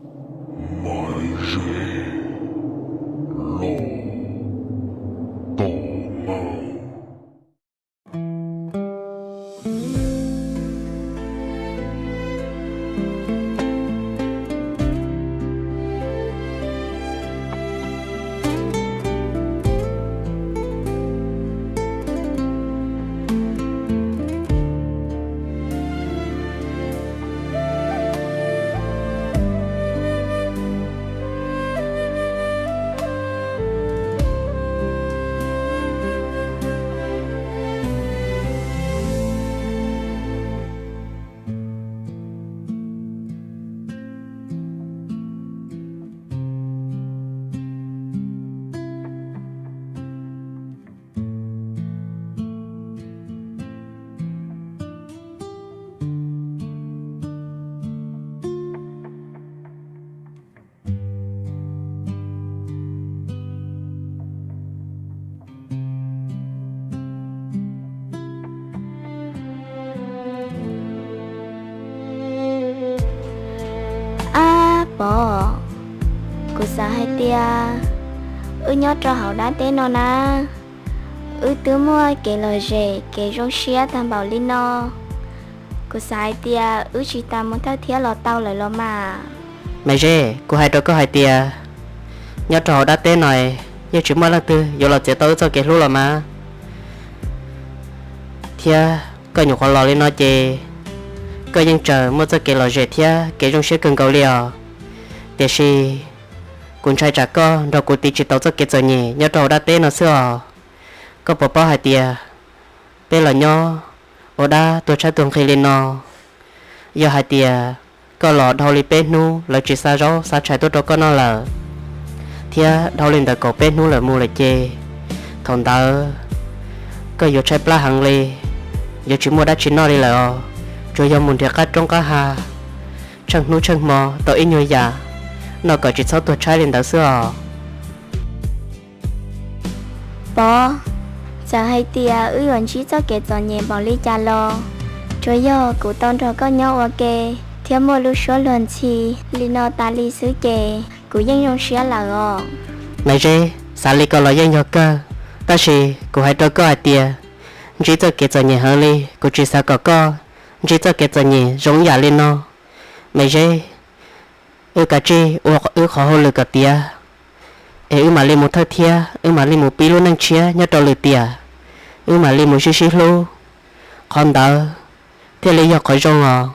Maiv Zeb los tau naj. Ab Pov, kuv xav hais tias wb nyob rau hauv dab teb no na, wb twb muaj kev lom zem kev zoo siab tag npaum li no, kuv xav hais tias wb tsis tas mus thawj thiab los tau lawm los mas. Maiv Zeb, kuv hais rau koj hais tias nyob rau hauv dab teb no yeej tsis muaj leej twg yuav los txiav tau wb txoj kev hlub los mas. Thiab koj nyuam qhuav los li no ces koj yeej tseem muaj txoj kev lom zem thiab kev zoo siab kawg nkaus li os. Tiam sis kuv ntshai tsam koj nrog kuv tiv tsis tau txoj kev txom nyem nyob rau hauv dab teb no xwb os. Koj puas paub hais tias peb los nyob ua dab tuag tshaib tuag nqhis li no, yog hais tias koj los dhau li peb hnub lawv tsis xa zaub xa tshais tuaj rau koj noj lawm, thiab dhau li ntawm kaum peb hnub lawm mus lawm ces thaum ntawd koj yuav tshaib plab heev li, yuav tsis muaj dab tsi noj li lawm os. Tsuas yog mus nrhiav qab roob qab hav, tsheej hnub tsheej hmo tau ib nyuag yam noj kom tsis txhob tuag tshaib li ntawd xwb os. Pov, txawm hais tias wb yuav ntsib txoj kev txom nyem npaum li cas los tsuas yog kuv tau nrog koj nyob ua ke thiab muaj lub suab luag ntxhi li no tas li xwb ces kuv yeej zoo siab lawm os. Maiv Zeb, xav li ko los yeej yog kawg, tab sis kuv hais rau koj hais tias ntsib txoj kev txom nyem heev li, kuv tsis xav kom koj ntsib txoj kev txom nyem zoo ib yam li no. Maiv Zeb, wb kav tsij ua wb qhov hauj lwm kom tiav, es wb mam li mus thawj thiab wb mam li mus pib lub neej tshiab nyob rau lwm tiam, wb mam li mus sib sib hlub, qhov ntawd thiaj li yog qhov zoo os.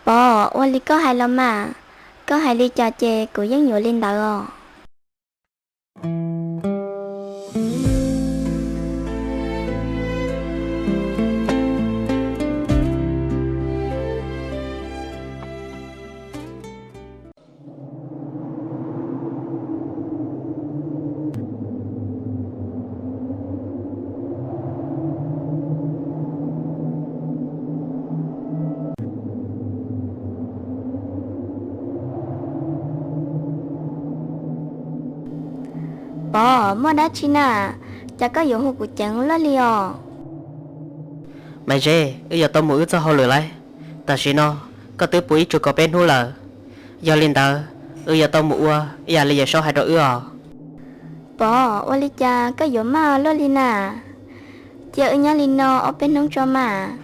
Pov, ua li koj hais los mas, koj hais li cas ces kuv yeej yuav li ntawd os. Pov, muaj dab tsi na? Cas koj yuav hu kuv ceev luaj li os? Maiv Zeb, wb yuav tau mus wb txoj hauj lwm lauj. Tam sim no koj twb puv ib tsug kaum peb hnub lawm, yog li ntawd wb yuav tau mus ua ib yam li Yawm Saub hais rau wb os. Pov, ua li cas koj yuav maj luaj li na? Cia wb nyob li no ob peb hnub tso mas.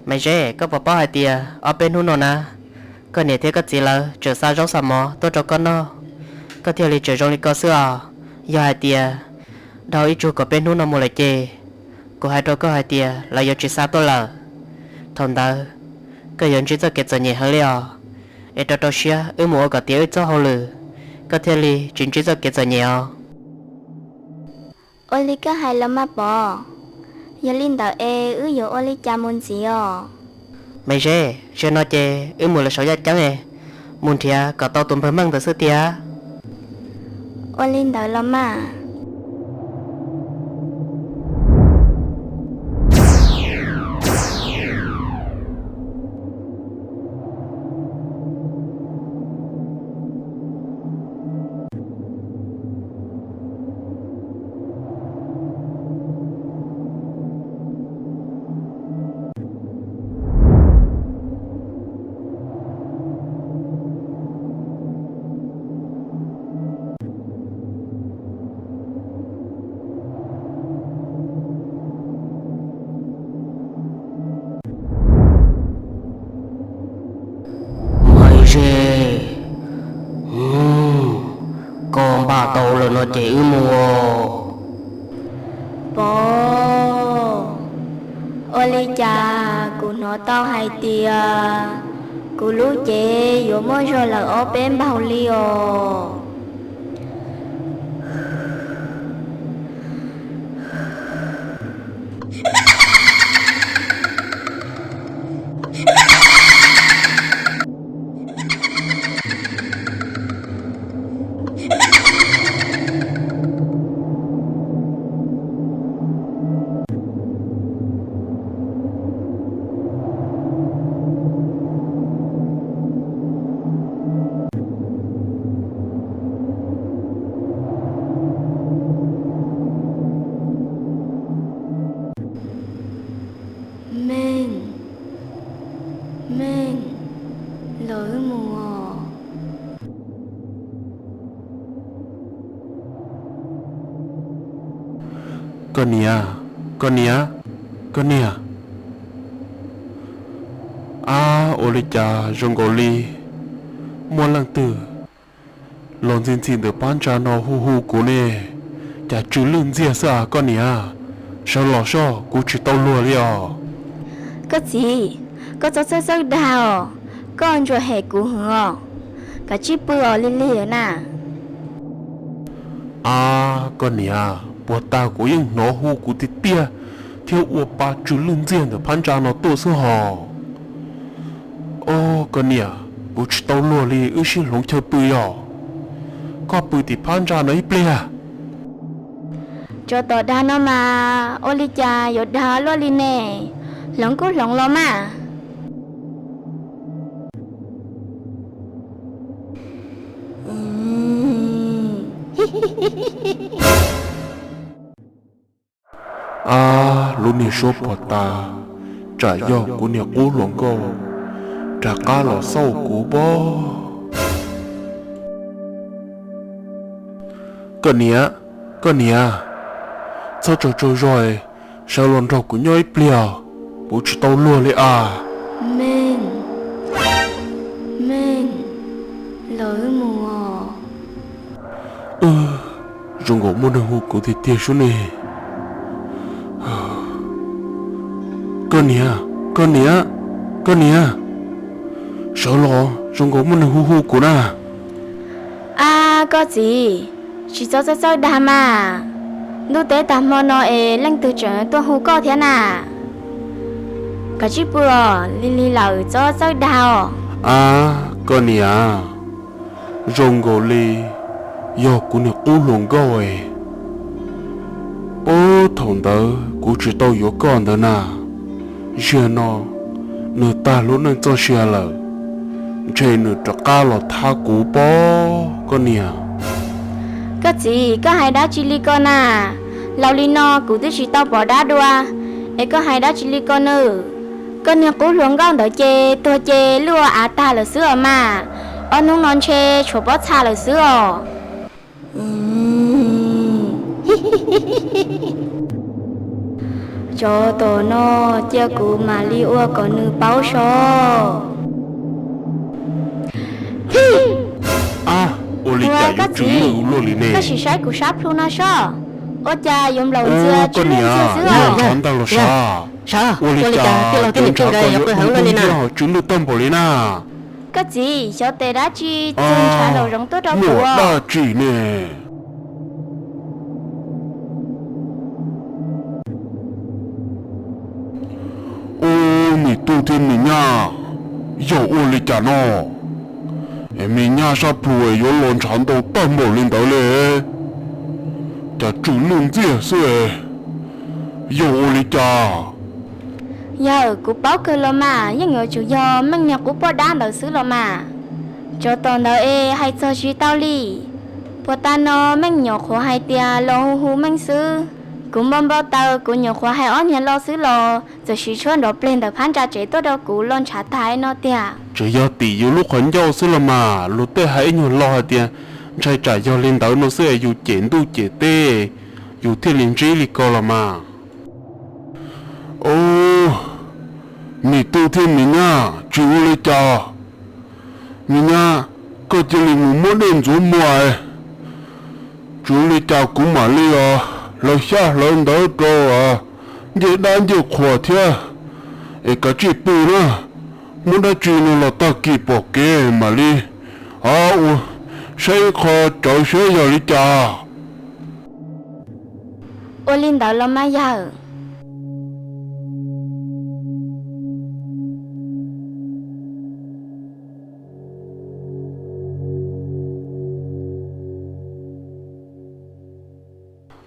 Maiv Zeb, koj puas paub hais tias ob peb hnub no na, koj niam thiab koj txiv lawv tseem xa zaub xa mov tuaj rau koj noj, koj thiaj li tseem zoo li ko xwb os. Yog hais tias dhau ib tsug kaum peb hnub no mus lawm ces kuv hais rau koj hais tias lawv yuav tsis xa tuaj lawm. Thaum ntawd koj yuav ntsib txoj kev txom nyem heev li os. Es rau rau siab wb mus ua kom tiav wb txoj hauj lwm, koj thiaj li tsis ntsib txoj kev txom nyem os. Ua li koj hais los mas Pov, yog li ntawd es wb yuav ua li cas mus ntxiv os? Maiv Zeb, zaum no ces wb mus lawv saum yaj ceeb, mus nrhiav kom tau tus npawg Meej ntawd xwb tiag. Ua li ntawd los mas. Ces wb mus. Pov, ua li cas kuv hnov tau hais tias kuv lub cev yuav muaj zog lawm ob peb npaug li os. Meej, Meej, los wb mus os. Koj niam, koj niam, koj niam. Ab, ua li cas zoo nkaus li muaj leej twg los ntxhi ntxhi ntawm phab ntsa no hu hu kuv ne? Cas tsw lwj ntxiag xwb as koj niam. Sawv los soj, kuv tsis tau luag li os. Koj txiv, koj txhob txhawj txhawj dag os, koj ntsuas hem kuv heev os. Kav tsij pw os, lig lig na. Ab, koj niam, puag ta kuv yeej hnov hu kuv tiag tiag thiab ua pa tsw lwj ntxiag ntawm phab ntsa no tuaj xwb hos. Ob, koj niam, kuv tsis tau luag li, wb sib hloov chaw pw yog. Koj pw tim phab ntsa no ib pliag. Tsov tom dag no mas ua li cas yuav dag luaj li ne? Hloov kuj hloov los mas. Ab, lub niag suab puag ta, tsam yog kuv niag qub hluas nkauj rov qab los xauj kuv pob. Koj niam, koj niam, txhob tsaug tsaug zog, sawv los nrog kuv nyob ib pliag, kuv tsis tau luag li as. Meej, Meej, los wb mus os. Zoo nkaus muaj neeg hu kuv tiag tiag sub ne. Koj niam, koj niam, koj niam, sawv los, zoo nkaus muaj neeg hu hu kuv na. Ab, koj txiv, tsis txhob txawj txawj dag mas. Ntuj teb tag hmo no es leej twg tseem tuaj hu koj thiab na? Kav tsij pw os, lig lig lawm txhob txawj dag os. Ab, koj niam, zoo nkaus li yog kuv niag qub hluas nkauj es. Ub, thaum ntawd kuv tsis tau yuav koj ntawd na, ziag no nws tag lub neej txoj sia lawm, ntshe nws rov qab los thab kuv pob koj niam. Koj txiv, koj hais dab tsi li ko na? Laus li no kuv twb tsis tau pom dab dua, es koj hais dab tsi li ko nawb? Koj niag qub hluas nkauj ntawd ces tuag ces luaj ua av tag lawm xwb os mas, ob hnub no ntshe tshuav pob txha lawm xwb os. Tsov tom no, cia kuv mam li ua kom nws paub so. Ab, ua li cas yuav tsw lwj luaj li ne? Koj sim saib kuv sab plhu no sob, ua cas yuav nplaum ntxias tsw lwj ntxiag xwb os. Ntawd los sav, ua li cas tij laug tij niam pog nkawd yuav qw heev luaj li na, tsw lwj tag npaum li na? Koj txiv, xyov tes dab tsi txog ntshav nraum zoov tuaj rau kuv dab tsi ne? Ub, me tub thiab me nyab, yog ua li cas no? Me nyab sab plhu yuav los ntshav ntau tag npaum li ntawd li, cas tsw lwj ntxiag xwb, yog ua li cas? Yawm, kuv paub kawg los mas, yeej yuav tsum yog Meej niag qub poj dab ntawd xwb los mas. Tsov tom ntawd es hais txog tsis tau li. Puag ta no Meej nyuam qhuav hais tias los hu hu Meej xwb. Kuv npau npau taws, kuv nyuam qhuav hais ob niag lo xwb los txawm siv tshuab nrov pleg ntawm phab ntsa tsev tuaj rau kuv los ntshav tag no tiag. Tseem yog tim yus lub qhov ncauj xwb los mas, luag tej hais ib nyuag lo hais tias ntshai tsam yog li ntawd no xwb es yus cem ntuj cem teb, yus thiaj li ntsib li ko los mas. Ub, me tub thiab me nyab, tsis ua li cas. Me nyab, koj cia li mus muab dej ntxuav muag, Tsis ua li cas, kuv mam li os hlawv xyab hlawv ntawv rau ncej dab ncej qhuas thiab, es kav tsij pw na. Muab dab tsi no los tag kis pom kev mam li ua saib ib qho cawv saib yog li cas. Ua li ntawd los mas yawg.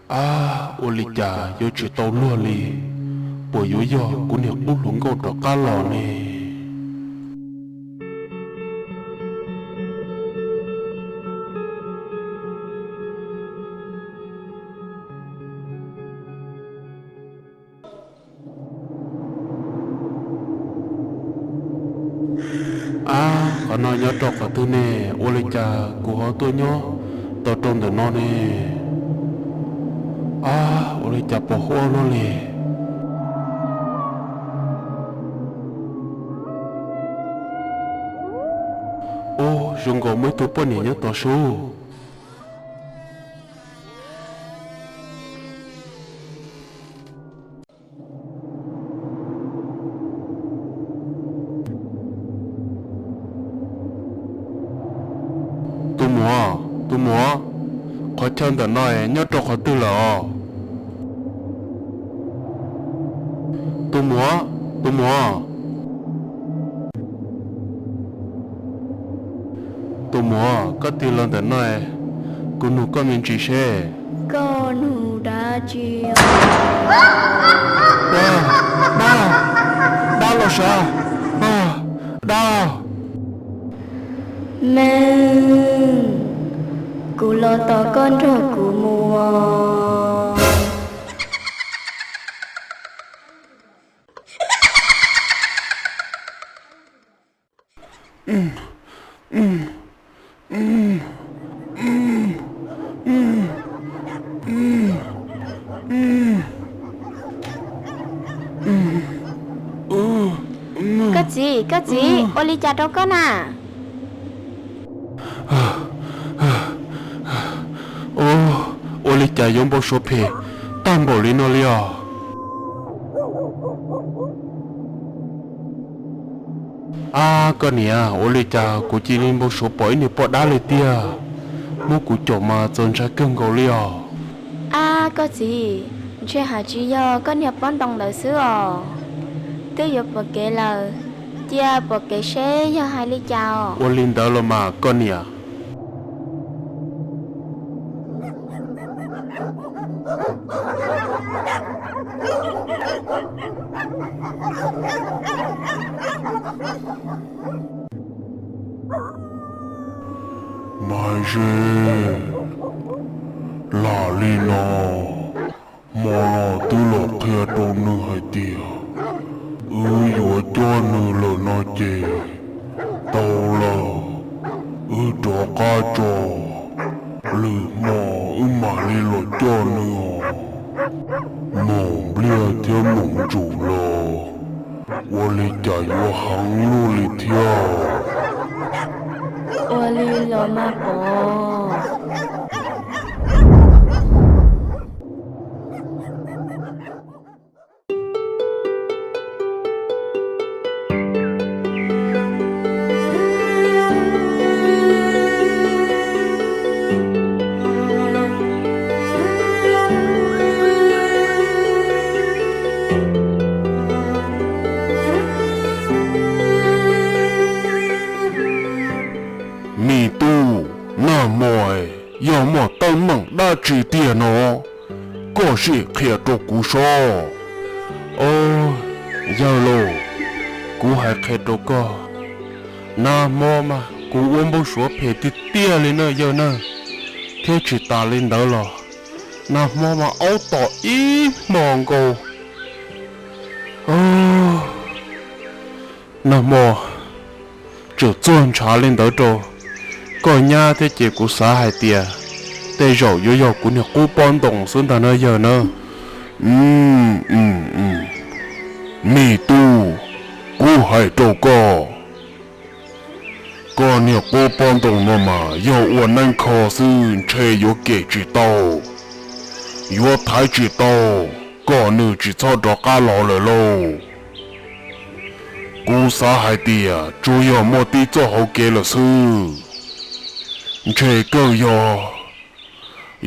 Ab, ua li cas yuav tsis tau luag li? Puas yuav yog kuv niag qub hluas nkauj rov qab los ne? Ab, qhov no nyob rau qhov twg ne? Ua li cas kuv ho tuaj nyob tau rau ntawm no ne? Ab, ua li cas pos huab luaj li? Ub, zoo nkaus muaj ib tug poj niam nyob tod sub. Tus muam, tus muam, qhov chaw ntawm no nyob rau qhov twg lawm os? Tus muam, tus muam. Tus muam, koj tig los ntawm no, kuv nug koj me ntsis seb. Koj nug dab tsi? Dab, dab los sav, dab. Meej, kuv los tos koj nrog kuv mus. Koj txiv, koj txiv, ua li cas rau koj na? Ua li cas yuav npau suav phem tag npaum li no li os? Ab, koj niam, ua li cas kuv cia li npau suav pom ib niag poj dab li tiag, muab kuv caum mas txaus ntshai kawg nkaus li os. Ab, koj txiv, ntshe hais tsis yog koj niag pob ntoo ntawd xwb os. Twb yuav pom kev lawm, cia pom kev seb yog hais li cas os. Ua li ntawd los mas koj niam. Mas ze, lam li no, hmo no twb los qhia rau nws hais tias wb yuav coj nws lawm no ces tau lawm, wb rov qab tso, lwm hmo wb mam li los coj nws os. Moos npliaj thiab moos ntsum los ua li cas yuav heev luaj li thiab. Ua li los mas pom. Me tub, nag hmo yog muaj teeb meem dab tsi tiag no, koj sim qhia rau kuv sob. Au, yawg lauj, kuv hais qhia rau koj, nag hmo mas kuv ua npau suav phem tiag tiag li na yawg na, thiab tsis tas li ntawd los nag hmo mas aub tom ib hmos nkaus. Nag hmo tseem txuag ntshav li ntawd rau koj nyab thiab ces kuv xav hais tias tej zaum yuav yog kuv niag qub pob ntoos xwb ntag na yawg na. Me tub, kuv hais rau koj, Koj niag qub pob ntoos no mas yog ua neeb kho xwb ntshe yuav kem tsis tau, yuav thaiv tsis tau, kom nws tsis txhob rov qab los lawm lauj. Kuv xav hais tias tsuas yog muaj tib txoj hauv kev lawm xwb. Ntshe kawg yog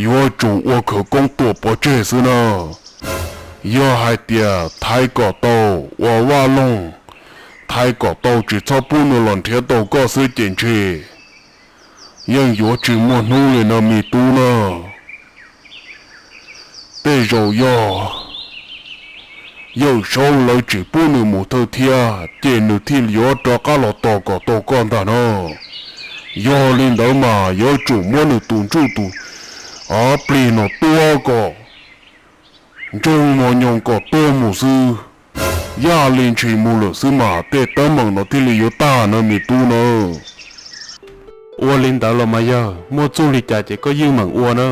yuav tsum ua khawv koob tua pov tseg xwb na. Yog hais tias thaiv kom tau ua vaj loog, thaiv kom tau tsis txhob pub nws los nrhiav tau koj xwb ces ntshe yeej yuav tsis muaj hnub li no me tub na. Tej zaum yog Yawm Saub lawv tsis pub nws mus thawj thiab ces nws thiaj li yuav rov qab los tos kom tau koj ntag no. Yog li ntawd mas yuav tsum muab nws tus ntsuj tus plig no tua kom ntsoog mos nyoos kom tuag mus xwb. Yaj li ntshis mus lawm xwb mas tej teeb meem no thiaj li yuav tag na me tub na. Ua li ntawd los mas yawg, muaj txuj li cas ces koj yeej meem ua na.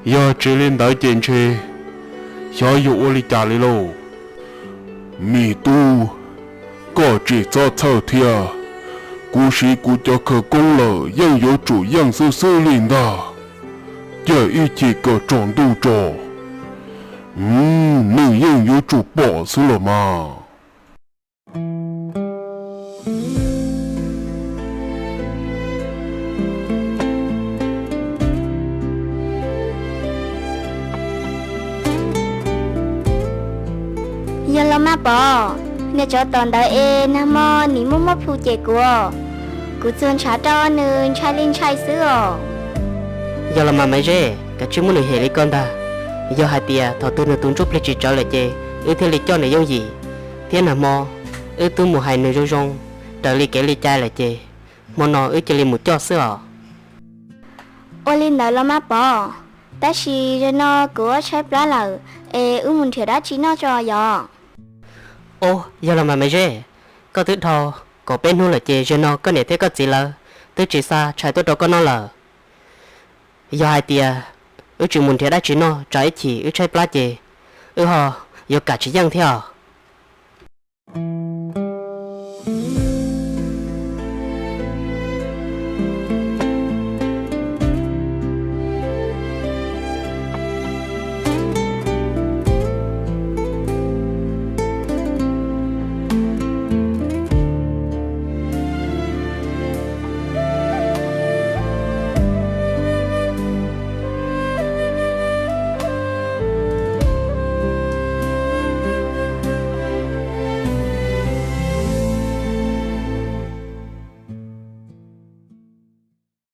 Yog tsis li ntawd ces ntshe xyov yuav ua li cas li lauj. Me tub, koj tsis txhob txhawj thiab. Kuv siv kuv cov khawv koob lawm yeej yuav tsum yeej xwb xwb li ntag. Cia ib chim kom tsaus ntuj tso, nws yeej yuav tsum pom xwb los mas. Yog los mas Pov, niag tsov tom ntawd es nag hmo nim muaj muab plhu cem kuv, kuv txuag ntshav rau nws ntshai li ntshai xwb os. Yog los mas Maiv Zeb, kav tsij muab nws hem li koj ntag. Yog hais tias thaum twg nws tus ntsuj plig tsis tsawv lawm ces wb thiaj li coj nws yooj yim, thiab nag hmo wb twb mus hais nws zoo zoo raws li kev li cai lawm ces hmo no wb cia li mus coj xwb os. Ua li ntawd los mas Pov, tab sis zaum no kuv tshaib plab lawm es wb mus nrhiav dab tsi noj tso yom. Ub, yog los mas Maiv Zeb, koj twb dhau kaum peb hnub lawm ces zaum no koj niam thiab koj txiv lawv twb tsis xa tshais tuaj rau koj noj lawm. Yog hais tias wb tsis mus nrhiav dab tsi noj tsam ib chim wb tshaib plab ces wb ho yuav kam tsis yeej thiab os.